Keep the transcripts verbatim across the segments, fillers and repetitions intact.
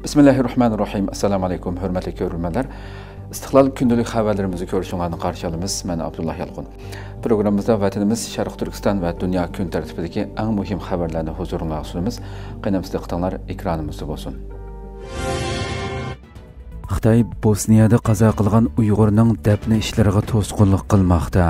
بىسمىللاھىررەھمانىررەھىم. ئەسسالامۇ ئەلەيكۇم، ھۆرمەتلىك كۆرۈرمەنلەر. ئىستىقلال كۈندىلىك خەۋەرلىرىمىزنى كۆرۈشۈڭلارنى قارشى ئالىمىز. مەن ئابدۇللا يالقۇن. پروگراممىمىزدا ۋەتىنىمىز، شەرقىي تۈركىستان ۋە دۇنيا كۈن تەرتىپىدىكى ئەڭ مۇھىم خەۋەرلەرنى ھۇزۇرۇڭلارغا سۇنىمىز. قېنىمىز، دىققىتىڭلار ئېكرانىمىزدا بولسۇن. خىتاي بوسنىيەدە قازا قىلغان ئۇيغۇرنىڭ دەپنە ئىشلىرىغا توسقۇنلۇق قىلماقتا.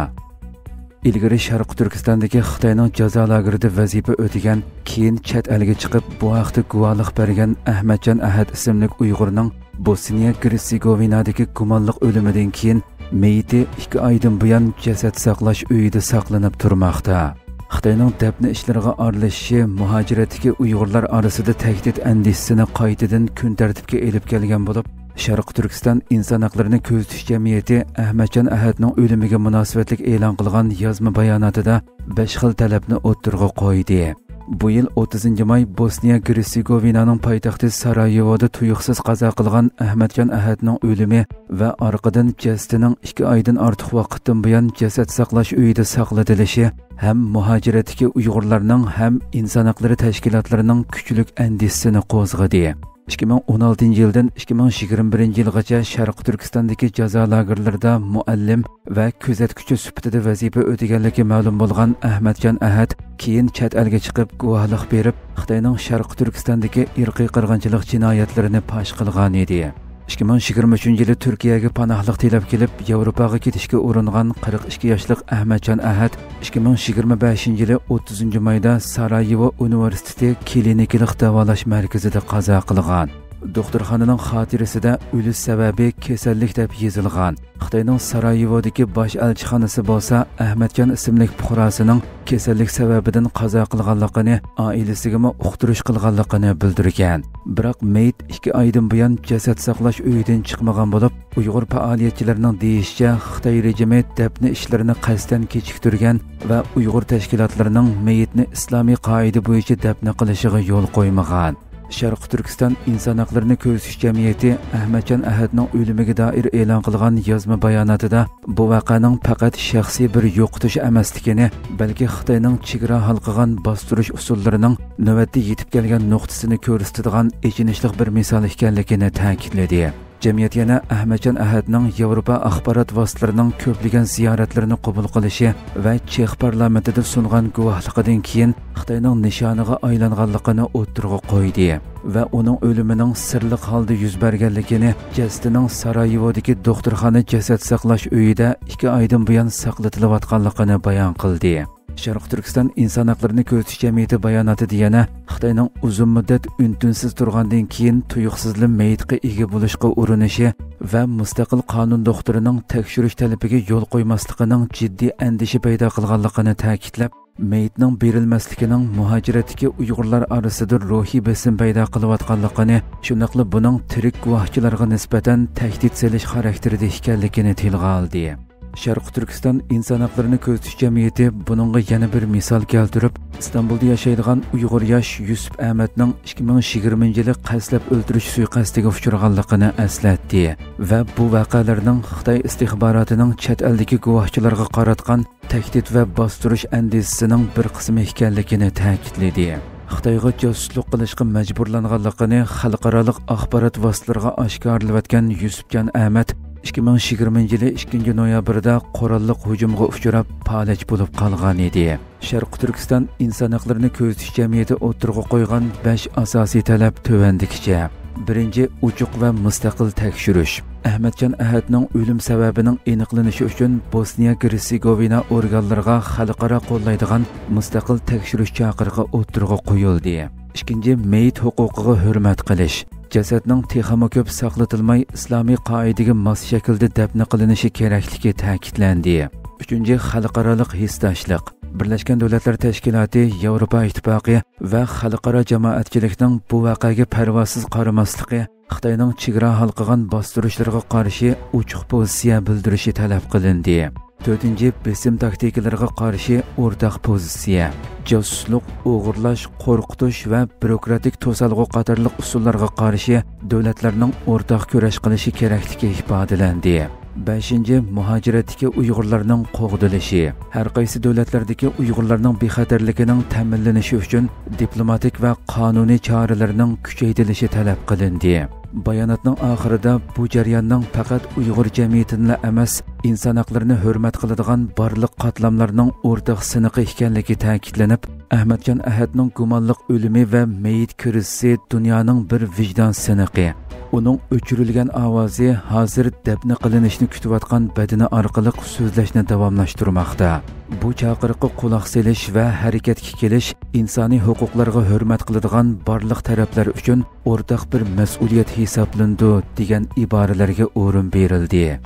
ئىلگىرى شەرقىي تۈركىستاندىكى خىتاينىڭ جازا لاگېرىدا ۋەزىپە ئۆتىگەن، كېيىن چەت ئەلگە چىقىپ، بۇ ھەقتە گۇۋاھلىق بەرگەن ئەھمەتجان ئەھەت ئىسىملىك ئۇيغۇرنىڭ بوسنىيە گېرتسېگوۋىنادىكى گۇمانلىق ئۆلۈمىدىن كېيىن، مېيىتى ئىككى ئايدىن بۇيان جەسەت ساقلاش ئۆيىدە ساقلىنىپ تۇرماقتا. خىتاينىڭ دەپنە ئىشلىرىغا ئارىلىشىشى مۇھاجىرەتتىكى ئۇيغۇرلار ئارىسىدا تەھدىت ئەندىشىسىنى قايتىدىن كۈن تەرتىپكە ئېلىپ كەلگەن بولۇپ، شەرقىي تۈركىستان ئىنسان ھەقلىرىنى كۆزىتىش جەمئىيىتى ئەھمەتجان ئەھەتنىڭ ئۆلۈمىگە مۇناسىۋەتلىك ئېلان قىلغان يازما باياناتىدا بەش خىل تەلەپنى ئوتتۇرىغا قويدى. بۇ يىل ئوتتۇزىنچى ماي بوسنىيە گېرتسېگوۋىنانىڭ پايتەختى سارايېۋودا تۇيۇقسىز قازا قىلغان ئەھمەتجان ئەھەتنىڭ ئۆلۈمى ۋە ئارقىدىن جەسىتىنىڭ ئىككى ئايدىن ئارتۇق ۋاقىتتىن بۇيان جەسەت ساقلاش ئۆيىدە ساقلىتىلىشى ھەم مۇھاجىرەتتىكى ئۇيغۇرلارنىڭ ھەم ئىنسان ھەقلىرى تەشكىلاتلىرىنىڭ كۈچلۈك ئەندىشىسىنى قوزغىدى. ئىككى مىڭ ئون ئالتىنچى يىلدىن ئىككى مىڭ يىگىرمە بىرىنچى يىلغىچە شەرقىي تۈركىستاندىكى جازا لاگېرلىرىدا مۇئەللىم ۋە كۆزەتكۈچى سۈپىتىدە ۋەزىپە ئۆتىگەنلىكى مەلۇم بولغان ئەھمەتجان ئەھەت كېيىن چەت ئەلگە چىقىپ گۇۋاھلىق بېرىپ، خىتاينىڭ شەرقىي تۈركىستاندىكى ئىرقىي قىرغىنچىلىق جىنايەتلىرىنى پاش قىلغان ئىدى. ئىككى مىڭ يىگىرمە ئۈچىنچى يىلى تۈركىيەگە پاناھلىق تىلەپ كېلىپ، ياۋروپاغا كېتىشكە ئۇرۇنغان قىرىق ئىككى ياشلىق ئەھمەتجان ئەھەت ئىككى مىڭ يىگىرمە بەشىنچى يىلى ئوتتۇزىنچى مايدا سارايېۋو ئۇنىۋېرسىتېتى كلىنىكىلىق داۋالاش مەركىزىدە قازا قىلغان. دوختۇرخانىنىڭ خاتىرىسىدە ئۆلۈش سەۋەبى كېسەللىك دەپ يېزىلغان. خىتاينىڭ سارايېۋودىكى باش ئەلچىخانىسى بولسا ئەھمەتجان ئىسىملىك پۇقراسىنىڭ كېسەللىك سەۋەبىدىن قازا قىلغانلىقىنى، ئائىلىسىگىمۇ ئۇقتۇرۇش قىلغانلىقىنى بىلدۈرگەن. بىراق مېيىت ئىككى ئايدىن بۇيان جەسەت ساقلاش ئۆيىدىن چىقمىغان بولۇپ، ئۇيغۇر پائالىيەتچىلىرىنىڭ دېيىشىچە، خىتاي رېجىمى دەپنە ئىشلىرىنى قەستەن كېچىكتۈرگەن ۋە ئۇيغۇر تەشكىلاتلىرىنىڭ مېيىتنى ئىسلامىي قائىدە بويىچە دەپنە قىلىشىغا يول قويمىغان. شەرقىي تۈركىستان ئىنسان ھەقلىرىنى كۆزىتىش جەمئىيىتى ئەھمەتجان ئەھەتنىڭ ئۆلۈمىگە دائىر ئېلان قىلغان يازما باياناتىدا بۇ ۋەقەنىڭ پەقەت شەخسىي بىر يوقىتىش ئەمەسلىكىنى، بەلكى خىتاينىڭ چېگرا ھالقىغان باستۇرۇش ئۇسۇللىرىنىڭ نۆۋەتتە يېتىپ كەلگەن نۇقتىسىنى كۆرسىتىدىغان ئېچىنىشلىق بىر مىسال ئىكەنلىكىنى تەكىتلىدى. جەمئىيەت يەنە ئەھمەتجان ئەھەتنىڭ ياۋروپا ئاخبارات ۋاسىتىلىرىنىڭ كۆپلىگەن زىيارەتلىرىنى قوبۇل قىلىشى ۋە چېخ پارلامېنتىدا سۇنغان گۇۋاھلىقىدىن كېيىن خىتاينىڭ نىشانىغا ئايلانغانلىقىنى ئوتتۇرىغا قويدى ۋە ئۇنىڭ ئۆلۈمىنىڭ سىرلىق ھالدا يۈز بەرگەنلىكىنى، جەسىتىنىڭ سارايېۋودىكى دوختۇرخانا جەسەت ساقلاش ئۆيىدە ئىككى ئايدىن بۇيان ساقلىتىلىۋاتقانلىقىنى بايان قىلدى. شەرقىي تۈركىستان ئىنسان ھەقلىرىنى كۆزىتىش جەمئىيىتى باياناتىدا يەنە خىتاينىڭ ئۇزۇن مۇددەت ئۈن-تىنسىز تۇرغاندىن كېيىن تۇيۇقسىزلا مېيىتقا ئىگە بولۇشقا ئۇرۇنۇشى ۋە مۇستەقىل قانۇن دوختۇرىنىڭ تەكشۈرۈش تەلىپىگە يول قويماسلىقىنىڭ جىددىي ئەندىشە پەيدا قىلغانلىقىنى تەكىتلەپ، مېيىتنىڭ بېرىلمەسلىكىنىڭ مۇھاجىرەتتىكى ئۇيغۇرلار ئارىسىدا روھىي بېسىم پەيدا قىلىۋاتقانلىقىنى، شۇنداقلا بۇنىڭ تىرىك گۇۋاھچىلارغا نىسبەتەن تەھدىت سېلىش خاراكتېرىدە ئىكەنلىكىنى تىلغا ئالدى. شەرقىي تۈركىستان ئىنسان ھەقلىرىنى كۆزىتىش جەمئىيىتى بۇنىڭغا يەنە بىر مىسال كەلتۈرۈپ، ئىستانبۇلدا ياشايدىغان ئۇيغۇر ياش يۈسۈپ ئەمەتنىڭ ئىككى مىڭ يىگىرمىنچى يىلى قەستلەپ ئۆلتۈرۈش سۇيىقەستىگە ئۇچرىغانلىقىنى ئەسلەتتى ۋە بۇ ۋەقەلەرنىڭ خىتاي ئىستىخباراتىنىڭ چەت ئەلدىكى گۇۋاھچىلارغا قاراتقان تەھدىت ۋە باستۇرۇش ئەندىزىسىنىڭ بىر قىسمى ئىكەنلىكىنى تەكىتلىدى. خىتايغا جاسۇسلۇق قىلىشقا مەجبۇرلانغانلىقىنى خەلقئارالىق ئاخبارات ۋاسىتىلىرىغا ئاشكارىلىۋەتكەن يۈسۈپجان ئەمەت ئىككى مىڭ يىگىرمىنچى يىلى ئىككىنچى نويابىردا قوراللىق ھۇجۇمغا ئۇچراپ، پالەچ بولۇپ قالغان ئىدى. شەرقىي تۈركىستان ئىنسان ھەقلىرىنى كۆزىتىش جەمئىيىتى ئوتتۇرىغا قويغان بەش ئاساسىي تەلەپ تۆۋەندىكىچە. بىرىنچى، ئوچۇق ۋە مۇستەقىل تەكشۈرۈش. ئەھمەتجان ئەھەتنىڭ ئۆلۈم سەۋەبىنىڭ ئېنىقلىنىشى ئۈچۈن بوسنىيە گېرتسېگوۋىنا ئورگانلىرىغا خەلقئارا قوللايدىغان مۇستەقىل تەكشۈرۈش چاقىرىقى ئوتتۇرىغا قويۇلدى. ئىككىنچى، مېيىت ھوقۇقىغا ھۆرمەت قىلىش. جەسەتنىڭ تېخىمۇ كۆپ ساقلىتىلماي، ئىسلامىي قائىدىگە ماس شەكىلدە دەپنە قىلىنىشى كېرەكلىكى تەكىتلەندى. ئۈچىنچى، خەلقئارالىق ھېسداشلىق. بىرلەشكەن دۆلەتلەر تەشكىلاتى، ياۋروپا ئىتتىپاقى ۋە خەلقئارا جامائەتچىلىكنىڭ بۇ ۋەقەگە پەرۋاسىز قارىماسلىقى، خىتاينىڭ چېگرا ھالقىغان باستۇرۇشلىرىغا قارشى ئوچۇق پوزىتسىيە بىلدۈرۈشى تەلەپ قىلىندى. تۆتىنچى، بېسىم تاكتىكىلىرىغا قارشى ئورتاق پوزىتسىيە. جاسۇسلۇق، ئوغرىلاش، قورقۇتۇش ۋە بيۇروكراتىك توسالغۇ قاتارلىق ئۇسۇللارغا قارشى دۆلەتلەرنىڭ ئورتاق كۈرەش قىلىشى كېرەكلىكى ئىپادىلەندى. بەشىنچى، مۇھاجىرەتتىكى ئۇيغۇرلارنىڭ قوغدىلىشى. ھەر قايسى دۆلەتلەردىكى ئۇيغۇرلارنىڭ بىخەتەرلىكىنىڭ تەمىنلىنىشى ئۈچۈن دىپلوماتىك ۋە قانۇنىي چارىلەرنىڭ كۈچەيتىلىشى تەلەپ قىلىندى. باياناتنىڭ ئاخىرىدا بۇ جەرياننىڭ پەقەت ئۇيغۇر جەمئىيىتىنىلا ئەمەس، ئىنسان ھەقلىرىنى ھۆرمەت قىلىدىغان بارلىق قاتلاملارنىڭ ئورتاق سىنىقى ئىكەنلىكى تەكىتلىنىپ، ئەھمەتجان ئەھەتنىڭ گۇمانلىق ئۆلۈمى ۋە مېيىت كىرىزىسى دۇنيانىڭ بىر ۋىجدان سىنىقى. ئۇنىڭ ئۆچۈرۈلگەن ئاۋازى ھازىر دەپنە قىلىنىشنى كۈتۈۋاتقان بەدىنى ئارقىلىق سۆزلەشنى داۋاملاشتۇرماقتا. بۇ چاقىرىققا قۇلاق سېلىش ۋە ھەرىكەتكە كېلىش ئىنسانىي ھوقۇقلارغا ھۆرمەت قىلىدىغان بارلىق تەرەپلەر ئۈچۈن ئورتاق بىر مەسئۇلىيەت ھېسابلىنىدۇ، دېگەن ئىبارىلەرگە ئورۇن بېرىلدى.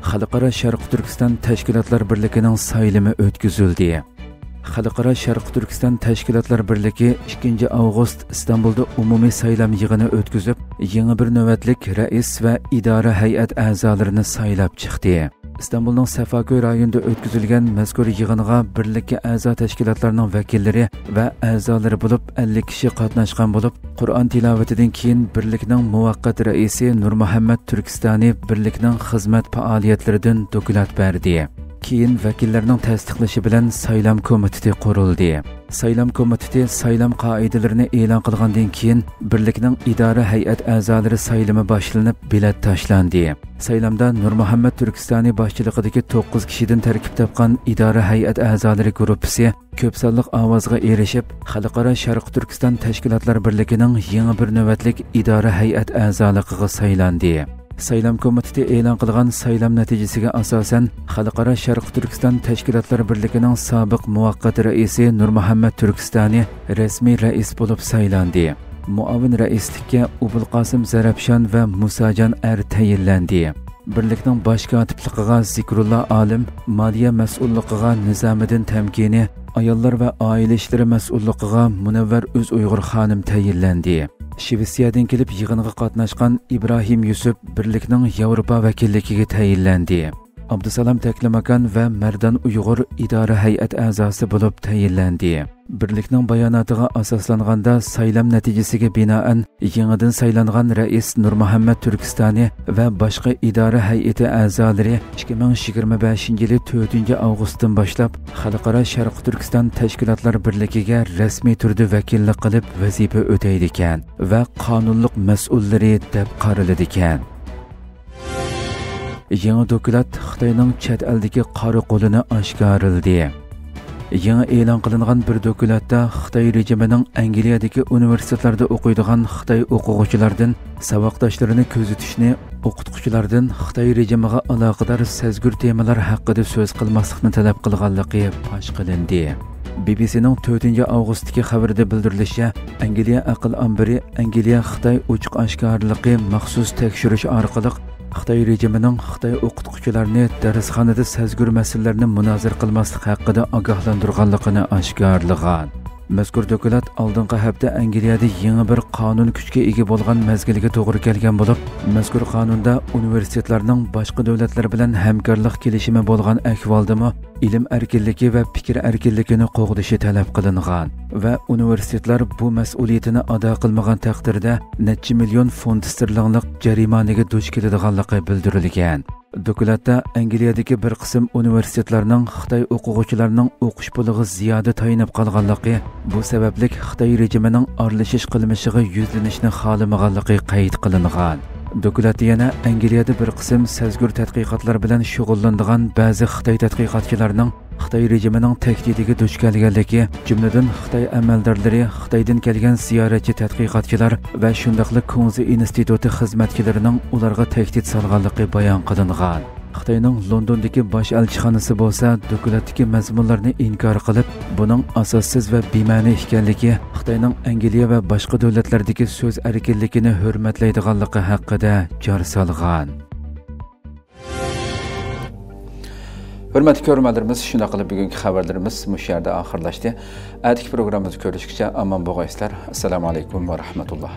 خەلقئارا شەرقىي تۈركىستان تەشكىلاتلار بىرلىكىنىڭ سايلىمى ئۆتكۈزۈلدى. خەلقئارا شەرقىي تۈركىستان تەشكىلاتلار بىرلىكى ئىككىنچى ئاۋغۇست ئىستانبۇلدا ئومۇمىي سايلام يىغىنى ئۆتكۈزۈپ، يېڭى بىر نۆۋەتلىك رەئىس ۋە ئىدارە ھەيئەت ئەزالىرىنى سايلاپ چىقتى. ئىستانبۇلنىڭ سەفاكۆي رايونىدا ئۆتكۈزۈلگەن مەزكۇر يىغىنغا بىرلىككە ئەزا تەشكىلاتلارنىڭ ۋەكىللىرى ۋە ئەزالىرى بولۇپ ئەللىك كىشى قاتناشقان بولۇپ، قۇرئان تىلاۋىتىدىن كېيىن بىرلىكنىڭ مۇۋەققەت رەئىسى نۇرمۇھەممەت تۈركىستانى بىرلىكنىڭ خىزمەت پائالىيەتلىرىدىن دوكلات بەردى. كېيىن ۋەكىللەرنىڭ تەستىقلىشى بىلەن سايلام كومىتېتى قۇرۇلدى. سايلام كومىتېتى سايلام قائىدىلىرىنى ئېلان قىلغاندىن كېيىن، بىرلىكنىڭ ئىدارە ھەيئەت ئەزالىرى سايلىمى باشلىنىپ، بېلەت تاشلاندى. سايلامدا نۇرمۇھەممەت تۈركىستانى باشچىلىقىدىكى توققۇز كىشىدىن تەركىب تاپقان ئىدارە ھەيئەت ئەزالىرى گۇرۇپپىسى كۆپ سانلىق ئاۋازغا ئېرىشىپ، خەلقئارا شەرقىي تۈركىستان تەشكىلاتلار بىرلىكىنىڭ يېڭى بىر نۆۋەتلىك ئىدارە ھەيئەت ئەزالىقىغا سايلاندى. سايلام كومىتېتى ئېلان قىلغان سايلام نەتىجىسىگە ئاساسەن، خەلقئارا شەرقىي تۈركىستان تەشكىلاتلار بىرلىكىنىڭ سابىق مۇۋەققەت رەئىسى نۇرمۇھەممەت تۈركىستانى رەسمىي رەئىس بولۇپ سايلاندى. مۇئاۋىن رەئىسلىككە ئوبۇلقاسىم زەرەپشان ۋە مۇساجان ئەر تەيىنلەندى. بىرلىكنىڭ باش كاتىپلىقىغا زىكرۇللا ئالىم، مالىيە مەسئۇللۇقىغا نىزامىدىن تەمكىنى، ئاياللار ۋە ئائىلە ئىشلىرى مەسئۇللۇقىغا مۇنەۋۋەر ئۆز ئۇيغۇر خانىم تەيىنلەندى. شىۋېتسىيەدىن كېلىپ يىغىنغا قاتناشقان ئىبراھىم يۈسۈپ بىرلىكنىڭ ياۋروپا ۋەكىللىكىگە تەيىنلەندى. ئابدۇسالام تەكلىماكان ۋە مەردان ئۇيغۇر ئىدارە ھەيئەت ئەزاسى بولۇپ تەيىنلەندى. بىرلىكنىڭ باياناتىغا ئاساسلانغاندا، سايلام نەتىجىسىگە بىنائەن، يېڭىدىن سايلانغان رەئىس نۇرمۇھەممەت تۈركىستانى ۋە باشقا ئىدارە ھەيئىتى ئەزالىرى ئىككى مىڭ يىگىرمە بەشىنچى يىلى تۆتىنچى ئاۋغۇستتىن باشلاپ خەلقئارا شەرقىي تۈركىستان تەشكىلاتلار بىرلىكىگە رەسمىي تۈردە ۋەكىللىك قىلىپ ۋەزىپە ئۆتەيدىكەن ۋە قانۇنلۇق مەسئۇللىرى دەپ قارىلىدىكەن. يېڭى دوكلات خىتاينىڭ چەت ئەلدىكى قارا قولىنى ئاشكارىلىدى. يېڭى ئېلان قىلىنغان بىر دوكلاتتا خىتاي رېجىمىنىڭ ئەنگلىيەدىكى ئۇنىۋېرسىتېتلاردا ئوقۇيدىغان خىتاي ئوقۇغۇچىلاردىن ساۋاقداشلىرىنى كۆزىتىشنى، ئوقۇتقۇچىلاردىن خىتاي رېجىمىغا ئالاقىدار سەزگۈر تېمىلار ھەققىدە سۆز قىلماسلىقنى تەلەپ قىلغانلىقى پاش قىلىندى. بى بى سىنىڭ تۆتىنچى ئاۋغۇستتىكى خەۋىرىدە بىلدۈرۈلۈشىچە، ئەنگلىيە ئەقىل ئامبىرى ئەنگلىيە خىتاي ئوچۇق ئاشكارىلىقى مەخسۇس تەكشۈرۈش ئارقىلىق خىتاي رېجىمىنىڭ خىتاي ئوقۇتقۇچىلارنى دەرسخانىدا سەزگۈر مەسىلىلەرنى مۇنازىرە قىلماسلىق ھەققىدە ئاگاھلاندۇرغانلىقىنى ئاشكارىلىغان. مەزكۇر دوكلات ئالدىنقى ھەپتە ئەنگلىيەدە يېڭى بىر قانۇن كۈچكە ئىگە بولغان مەزگىلگە توغرا كەلگەن بولۇپ، مەزكۇر قانۇندا ئۇنىۋېرسىتېتلارنىڭ باشقا دۆلەتلەر بىلەن ھەمكارلىق كېلىشىمى بولغان ئەھۋالدىمۇ ئىلىم ئەركىنلىكى ۋە پىكىر ئەركىنلىكىنى قوغدىشى تەلەپ قىلىنغان ۋە ئۇنىۋېرسىتېتلار بۇ مەسئۇلىيىتىنى ئادا قىلمىغان تەقدىردە نەچچە مىليون فونت ستېرلىڭلىق جەرىمانىگە دۇچ كېلىدىغانلىقى بىلدۈرۈلگەن. دوكلاتتا ئەنگلىيەدىكى بىر قىسىم ئۇنىۋېرسىتېتلارنىڭ خىتاي ئوقۇغۇچىلارنىڭ ئوقۇش پۇلىغا زىيادە تايىنىپ قالغانلىقى، بۇ سەۋەبلىك خىتاي رېجىمىنىڭ ئارىلىشىش قىلمىشىغا يۈزلىنىشنى خالىمىغانلىقى قەيت قىلىنغان. دوكلاتتا يەنە ئەنگلىيەدە بىر قىسىم سەزگۈر تەتقىقاتلار بىلەن شۇغۇللىنىدىغان بەزى خىتاي تەتقىقاتچىلارنىڭ خىتاي رېجىمىنىڭ تەھدىتىگە دۇچ كەلگەنلىكى، جۈملىدىن خىتاي ئەمەلدارلىرى خىتايدىن كەلگەن زىيارەتچى تەتقىقاتچىلار ۋە شۇنداقلا كۇڭزى ئىنستىتۇتى خىزمەتچىلىرىنىڭ ئۇلارغا تەھدىت سالغانلىقى بايان قىلىنغان. خىتاينىڭ لوندوندىكى باش ئەلچىخانىسى بولسا دوكلاتتىكى مەزمۇنلارنى ئىنكار قىلىپ، بۇنىڭ ئاساسسىز ۋە بىمەنە ئىكەنلىكى، خىتاينىڭ ئەنگلىيە ۋە باشقا دۆلەتلەردىكى سۆز ئەركىنلىكىنى ھۆرمەتلەيدىغانلىقى ھەققىدە جار سالغان. ھۆرمەتلىك كۆرۈرمەنلىرىمىز، شۇنداق قىلىپ بۈگۈنكى خەۋەرلىرىمىز مۇشۇ يەردە ئاخىرلاشتى. ئەتىكى پروگراممىمىزدا كۆرۈشكىچە ئامان بولغايسىلەر. ئەسسالامۇ ئەلەيكۇم ۋە رەھمەتۇللا.